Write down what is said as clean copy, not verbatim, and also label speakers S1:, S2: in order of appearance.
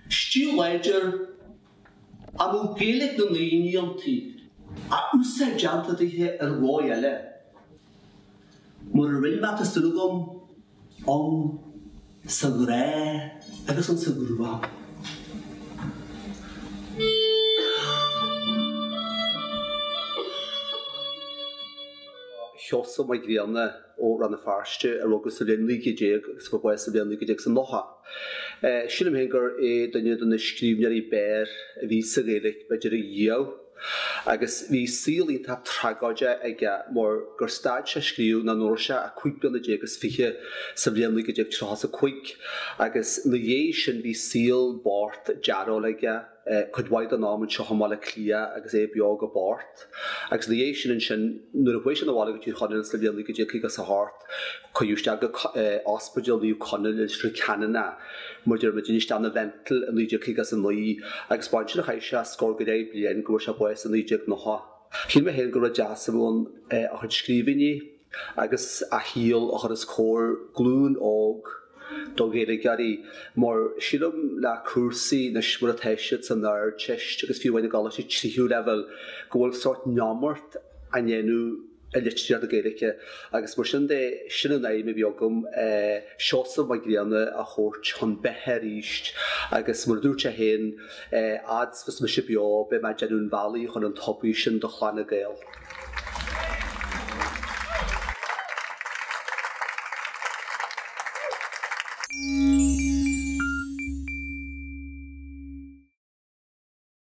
S1: Stíl láidir, a mbeadh Gaeilge na ndaoine ionti, á úsáid déanta daoithe ar dhóigh eile. Mar a rinn mé tá súil agam, ann sa ghrá agus ann sa ghruaim. Seosamh Mac Grianna ó Rann na Feirste a rugadh sa bhliain 1910 agus a fuair bás sa bhliain 1990. Sílim féin gur é duine de na scríbhneoirí b'fhearr a bhí sa Ghaeilge, b'fhéidir riamh, agus bhí saol iontach tragóideach aige mar gur stad sé scríobh nuair a raibh sé ach 15 bliana is fiche sa bhliain 1935 agus ina dhiaidh sin bhí saol bocht dearóil aige. cuid mhaith den am anseo i mBaile Átha Cliath agus é beo go bocht. Agus ina dhiaidh sin ansin, nuair a chuaigh sé 'na bhaile go Tír Chonaill sa bhliain 1958, cuireadh isteach go Ospidéal Naomh Conaill i Leitir Ceanainn é, mar deir muid, isteach ina mhental i 1959 agus ba ansin a chaith sé scór go leith bliain go bhfuair sé bás i 1990. Shíl mé féin gur rud deas a bheadh ann a chuid scríbhinní agus a shaol a chur os comhair glúin óg do Ghaeilgeoirí mar sílim le cúrsaí anois mar atá siad san Ardteist agus fiú amháin i gcoláistí tríú leibhéal go bhfuil sórt neamart á ndéanamh ar litríocht na Gaeilge agus mar sin de sin an aidhm a bhí agam Seosamh Mac Grianna a thabhairt chun beatha arís agus mar a dúirt sé féin fhad 's bheas mise beo beidh mé ag déanamh an bhealaigh chun an tobair sin do chlanna Gael.